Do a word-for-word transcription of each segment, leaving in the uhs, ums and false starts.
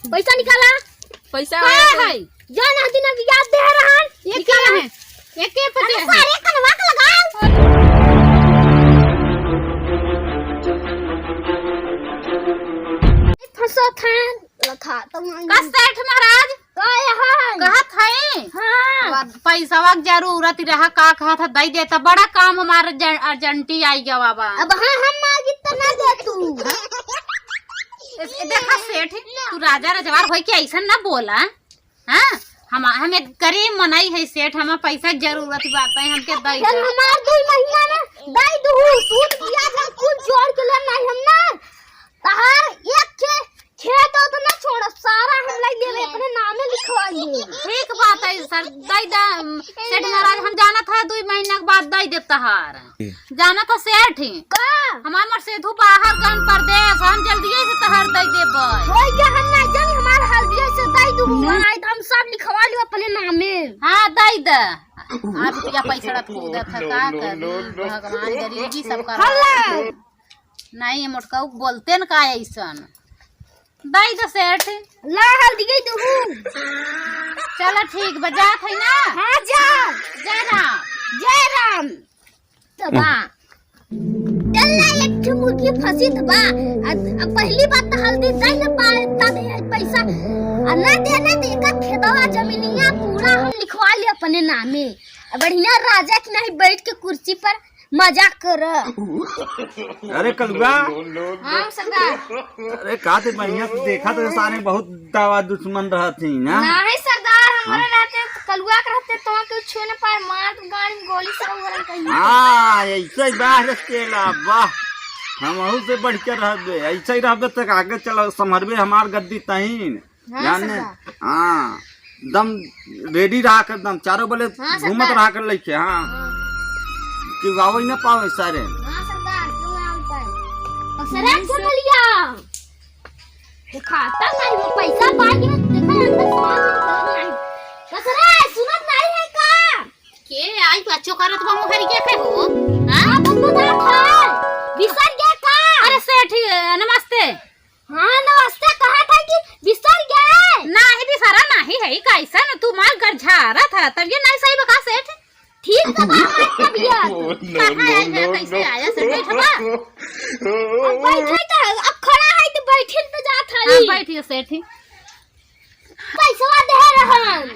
पैसा निकाला। पैसा का है? है? जौन दिन अभी याद दे रहन, ये निकाला। क्या है? ये के पते अरे है? सारे कनवा के लगाओ। फंसो थे, लखा तो का सेठ महाराज? का यहाँ? कहत है? हाँ। वा-, पैसवा के जरूरत रहा, का कहत है, दई देता। बड़ा काम हमार अर्जन-, अर्जेंटी आई गवा बा। अब हाँ, हम मांगी त ना दे तू। ए, ए, देखा सेठ, तू राजा रजवार होई के ऐसन ना बोला। हाँ, हम, हम एक गरीब मनई है सेठ, हमें पैसा जरूरत बात है, हमके दई चल दे। हमार दुई महीना में दई दू, सूद बियाज हम कुल जोड़ के ले नहीं हम ना। तहार एक खे-, खेत हो तो ना छोड़, सारा हम लई लेबे, अपने नामे लिखवा लिए। ठीक बात है सर, दई दा, सेठ महाराज, हम जाना था दुई महीना के बाद दई देब तहार। जाना था सेठ ही। का? हमार मरसेधू बाहर गन परदेस, हम जल्दिए से तहार दई देबे। होई के हम ना जानी, हमार हल्दिए से दई दू, नहीं तो हम सब लिखवा लियो अपने नामे। हाँ, दई दे। आ रुपया पैसा कूदत है, का करी? भगवान गरीबी सबका हल्ला। नहीं, मोटका बोलते न का ऐसन। दई दे सेठ। ला हल्दी गई तू। चला ठीक बा, जात है ना? हाँ, जा। जय राम। जय राम। तो बा। चल ना, एक ठो मुर्गी फंसी तो बा। अब, अब पहली बात तो हल्दी दई न पाए, तब ये पैसा। आ ना देना तो एक खेतवा जमीनिया पूरा हम लिखवा ले अपने नामे। अब बढ़िया राजा की नहीं बैठ के कुर्सी पर मजाक कर। अरे कलुआ। हाँ सरदार। अरे का ते बढ़िया से देखा तो सारे बहुत दवा दुश्मन रहत ही ना। नहीं सरदार, हमारे हाँ? रहते तो कलुआ के रहते तो कुछ छू न पाए, मार तो गाड़ी में गोली से उड़न कहीं। हाँ, ऐसे ही बाहर से तेला, वाह। हमहू से बढ़ के रहबे, ऐसे ही रहबे तक आगे चलो, संभरबे हमार गद्दी तहीन। हाँ, जाने? सरदार। हाँ, एकदम ready रहा कर, एकदम चारों बले हाँ, घूमत सरदार। रहा कर लइके, हाँ। हाँ। कि आवई ना पावे सारे। हाँ, सरदार, क्यों ना आ पाए? सरदार, सुन लिया। दिखाता नहीं, वो पैसा पाई है, देखा अंदर सामान निकल नहीं। कसरा, सुनत नहीं है का? के आई बच्चों करत बा मुहरिया के हो? हाँ? हाँ, बंदूक था। बिसर गया का? अरे सेठ, नमस्ते। हाँ, नमस्ते, कहा था कि बिसर गए? नाही बिसरा नाही है, कैसन तू मार गरझारा था, तब ये नहीं सही बका सेठ। ठीक तो बा, हमार तबीयत। कहाँ आया, कैसे आया सेठ, बैठ बा। अब बैठे तो, अब खड़ा है तो बैठिन तो जात है। हाँ, बैठिए सेठ। पैसवा दे रहन।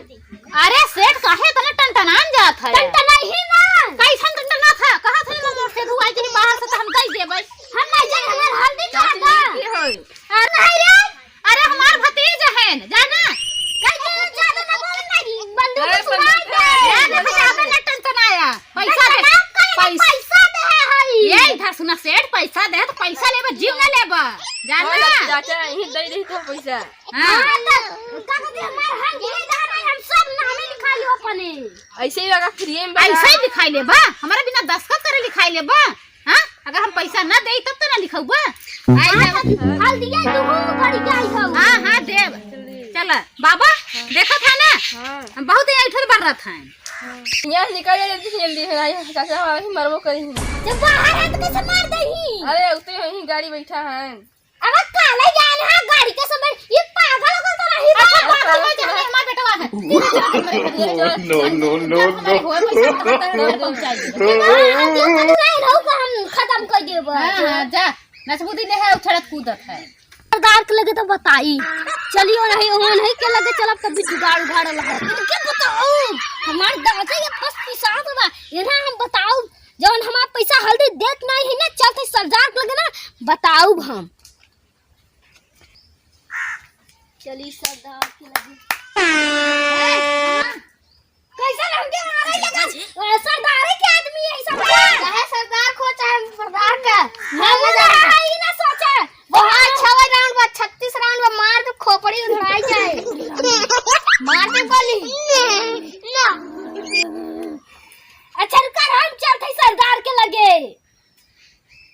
अरे सेठ, काहे इतना टनटनान जात है? टनटना ही ना। कैसन टनटना था? कहा थे ना मोर से धुआई के बाहर से तो हम दई देबै। हम नहीं जाने, हमार हल्दी चाहता। की होई? अरे नहीं रे। अरे हमार भतीज है, जाना। कहीं के ज्यादा ना बोले नहीं, बंदूक अरे सुनाई बंदूक दे। ज्यादा ना टनटनाया। पैसा दे। टनटना कहीं पैसा। पैसा दे है हई। ये इधर सुना सेठ, पैसा दे तो पैसा लेबा, जीव ना लेबा। जाना। हाँ, चाचा, यहीं दे रही तो पैसा। हाँ। हाँ, तो का कहते, हमार हम गिरे रहा नहीं, हम सब नामे लिखा लियो अपने। ऐसे ही लगा, free में बना। ऐसे ही लिखाई लेबा, हमारे बिना दस्तखत करे लिखाई लेबा। हाँ, अगर हम पैसा ना देई तब तो ना लिखौबा। आई हाँ, जाओ। तो हल्दिया तू गाड़ी के आई हो। हाँ, हाँ, देब। चला, बाबा, देखत है ना? हाँ। हम बहुत ही ऐठल बन रहा था। हाँ। यहाँ से निकल जा जल्दी से जल्दी, है ना? चाचा हमारे ही मरबो करी। जब बाहर है तो कैसे मार दही? अरे, उतरे वहीं गाड़ी बैठा है। अब काले जान है गाड़ी के समय, ये पागल हो गया तो नहीं बा। अच्छा, पागल हो जाने, हमार बेटवा है। No, no, no, no। नहीं हो, पैसा खत्म कर दे, पहुंचाई दे। ये तो हम खत्म कर देबो। हाँ, हाँ, जा। नचबुदी ले है, उछड़त कूदत है। सरदार के लगे तो बताई। चलियो नहीं, वो नहीं के लगे चलब तब भी जुगाड़ उगाड़ लगा। इनके बताओ, हमार दादा ये फस पिसात बा। इन्हें हम बताओ, जौन हमार पैसा हल्दी देत नहीं है ना, चलते सरदार के लगे ना, बताऊ हम। चली सरदार के लगे। कैसे हमके मारे लगा? ए, सरदारे के आदमी है सब। चाहे सरदार खो, चाहे सरदार का। हम ना है, ई ना सोचे। वो हाँ, छवे round बा, छत्तीस round बा, मार तो खोपड़ी उधराई जाए। मार दे गोली। अच्छा, रुका, हम चलते सरदार के लगे।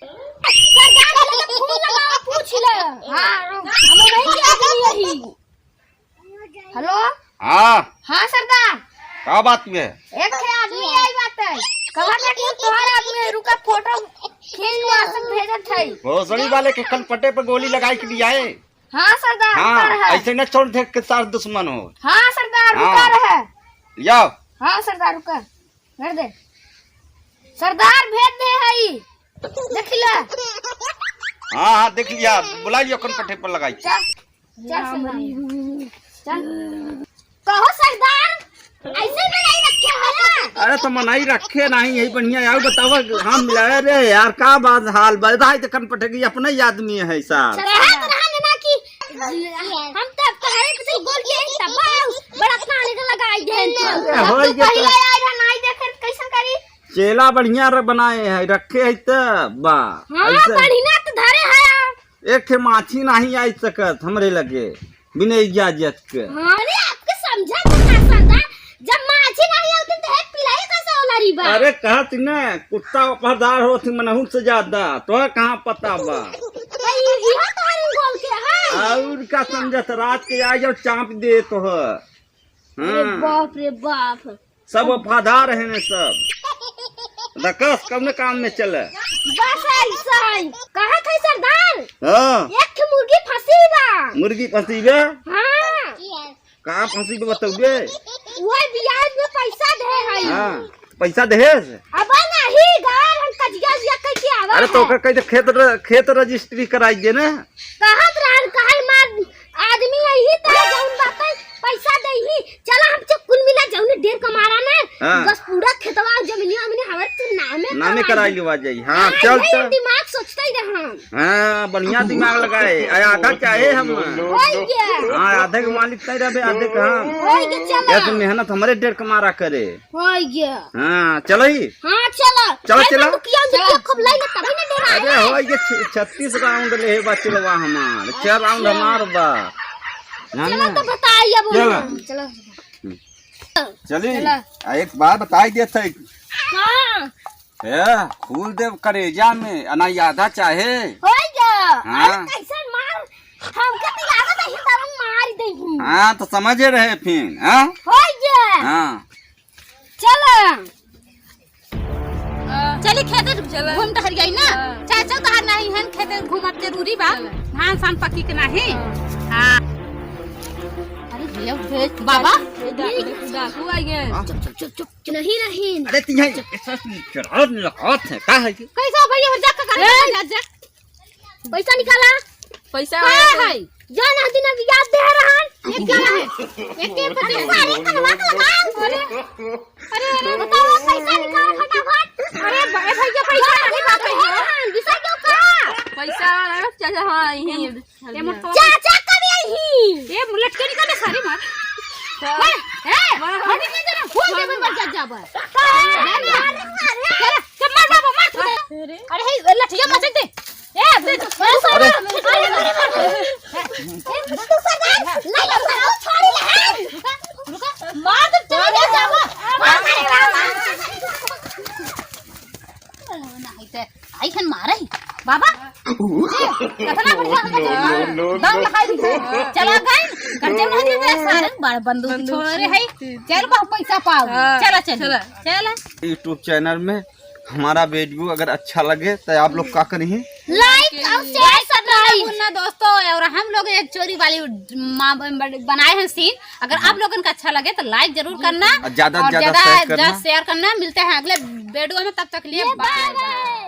सरदार वाले तो फोन लगा, पूछ ले। हाँ, रुक। हम वहीं के आदमी यही। हेलो? हाँ। हाँ, सरदार। का बात में? एक ठे आदमी आई बात है। कहा था कि तुम्हारे आदमी है, रुका, फोटो खींच के WhatsApp भेजत है। भोसड़ी वाले के कनपटे पे गोली लगाई के दिया है। हाँ सरदार, हाँ, ऊपर है। ऐसे न छोड़ दे के सार दुश्मन हो। हाँ सरदार, हाँ। रुका रहे। लियाओ। हाँ सरदार, रुका। भेज दे। सरदार, भेज दे हई। देख ले। हाँ, हाँ, देख लिया। बुला लियो, कौन पट्टे पर लगाई। चल, चल सरदार। चल। कहो सरदार, ऐसे में नहीं रखे हो ना? अरे तो मनई रखे नहीं, यही बढ़िया। यार बतावा, हम मिला रे यार, का बात हाल बा? दाई तो कन पटेगी, अपने ही आदमी है साहब। कहत रहन ना कि हम तब तोहरे पीछे बोल के तब बड़ा थाने के लगाई दे। अरे तब होई तो गया पहले तो। आए रहा, नहीं देखे कैसन करी? चेला बढ़िया रे बनाए है, रखे है तब बा। हाँ, ऐसे। बढ़िया तो धरे है। एक ठे माछी नहीं आई सकत हमरे लगे बिना इजाजत के। हाँ, अरे आपके समझा तो ना सरदार, जब माछी नहीं होती तो एक पिलाई कैसे होला री बा? अरे कहत न, कुत्ता वफादार होत ही मनहू से ज्यादा, तो कहाँ पता बा? तो ई, इहो तोहरे गोल के है। और का समझत, रात के आ जाओ, चाँप दे तो है। अरे हाँ। बाप रे बाप। सब वफादार हैं ने सब। रकस कौन काम में चले? बस ऐसा है। कहत है सरदार, हाँ। एक ठे मुर्गी फंसी बा। मुर्गी फंसी बा? हाँ। कहाँ फंसी बा बतौबे? वही बियाज में पैसा दे है। हाँ, पैसा देहेस? अब नहीं, गए हम कजिया उजिया कह के आवा अरे तो है। ओकर कह दे खेत र-, खेत रजिस्ट्री कराई दे ना। कहत रहन, कहे मार आदमी यही तो जौन बात है, पैसा देही। चला हम चुप कुल मिला जौन ढेर कमारा ना, हाँ। बस पूरा खेतवा जमीनिया हमने हमारे तो नामे नामे कराई कराई लेवा जाई। हाँ, हाँ, चल, यही चल। दिमाग सोचते ही रहा। हाँ, बढ़िया दिमाग लगाए। आ, आधा चाहे हम। होई गया। हाँ, आधे के मालिक तय रहबे, आधे के हम। होई गया, चला। या तो मेहनत हमरे ढेर कमारा करे। होई गया। हाँ, चलई। हाँ, चला। चला, चला। दुकिया, दुकिया खूब लाई ना, तभी ना डेरा अरे, है। होई गया, छ-, छत्तीस राउंड ले बा, चलवा हमार। चार राउंड अच्छा। हमार बा। जान चला ना? तो बताई अब चला। उन्हें। चला। चली, चला। आ, एक बात बताई देत है। हाँ। ए, फूल देव करेजा में, अना यादा चाहे। होई गया। हाँ। अरे, कैसन मार, हमके तो याद नहीं, तब हम मार देही। हाँ, तो समझे रहे फिर, हाँ? होई गया। हाँ। चला। चली खेते चला। घूम टहर आई ना। हाँ। चाचा तोहार नहीं है, खेते घूमब जरूरी बा। चला। धान सान पकी के नहीं। हाँ। हाँ। अरे भैया, भेज बाबा। ये डाकू, डाकू आ गए। हाँ। चुप, चुप, चुप, चुप। नहीं, नहीं। अरे, तुझे ऐसा चुराव लौकात है, का है कि? कैसा भैया, जा का करे, ए! जा, जा। पैसा निकाला। पैसा का है? है? जो ना दिन अब याद दे रहन। ये क्या है? ये के पता है? अरे, सारे कलवा के लगा। अरे, अरे, अरे, बताओ, पैसा निकाल फटाफट। अरे, बड़े भैया, पैसा नहीं बात है। दे रहन, दूसरा क्यों का? पैसा, चाचा, हाँ, यही है। ये मोटका चाचा कब आई? ये लटके निकाले सारी मार। मार। ए, ए, मार। हट के जरा, फूल दे, मर जा, जा, बस। मार, मार, मार। चल, चल, मार बाबा, मार तू। अरे, हे, लठिया मचक दे। ए, दे, दे। अरे, अरे, अरे, अरे, अरे। ए, तू सदा, नहीं, नहीं, नहीं, छोड़ी ले। रुका, रुका। मार दे, चल, जा, जा, बस। मार, मार, मार, मार। नहीं ते, आई खन मारे ही। बाबा, जी, कितना बढ़िया हम लोग दम लगाई दी। चला गए, घर चल रहा है, सारे बड़ बंदूक छोड़ रहे हैं। चल, बहुत पैसा पाओ। हाँ, चला, चल, चला। चला। YouTube चैनल में हमारा वीडियो अगर अच्छा लगे तो आप लोग का करिए? Like और share करना भूलना दोस्तों। और हम लोग एक चोरी वाली मा-, बनाए हैं सीन, अगर आप लोगन का अच्छा लगे तो like जरूर करना और ज्यादा से और ज्यादा ज्यादा share करना। ज्यादा share करना। मिलते हैं अगले वीडियो में, तब तक के लिए bye bye।